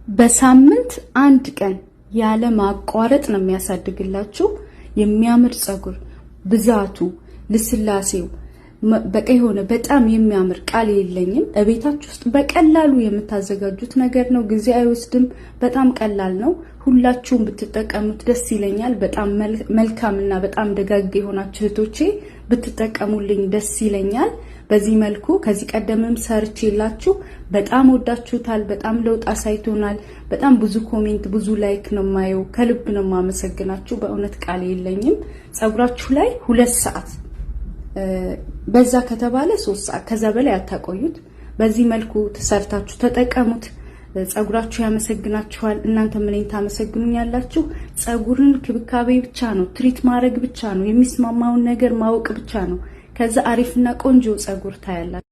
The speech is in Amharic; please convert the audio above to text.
በሳምንት አንድ ቀን ያለ ማቋረጥ ነው የሚያሳድግላችሁ። የሚያምር ፀጉር ብዛቱ፣ ልስላሴው በቃ የሆነ በጣም የሚያምር፣ ቃል የለኝም። እቤታችሁ ውስጥ በቀላሉ የምታዘጋጁት ነገር ነው። ጊዜ አይወስድም። በጣም ቀላል ነው። ሁላችሁም ብትጠቀሙት ደስ ይለኛል። በጣም መልካምና በጣም ደጋግ የሆናችሁ እህቶቼ ብትጠቀሙልኝ ደስ ይለኛል። በዚህ መልኩ ከዚህ ቀደምም ሰርቼላችሁ በጣም ወዳችሁታል። በጣም ለውጥ አሳይቶናል። በጣም ብዙ comment፣ ብዙ like ነው የማየው። ከልብ ነው የማመሰግናችሁ። በእውነት ቃል የለኝም። ፀጉራችሁ ላይ 2 ሰዓት፣ በዛ ከተባለ 3 ሰዓት፣ ከዛ በላይ አታቆዩት። በዚህ መልኩ ተሰርታችሁ ተጠቀሙት። ፀጉራችሁ ያመሰግናችኋል። እናንተም እኔን ታመሰግኑኛላችሁ። ፀጉርን ክብካቤ ብቻ ነው፣ treat ማድረግ ብቻ ነው፣ የሚስማማውን ነገር ማወቅ ብቻ ነው። ከዛ አሪፍና ቆንጆ ፀጉር ታያላችሁ።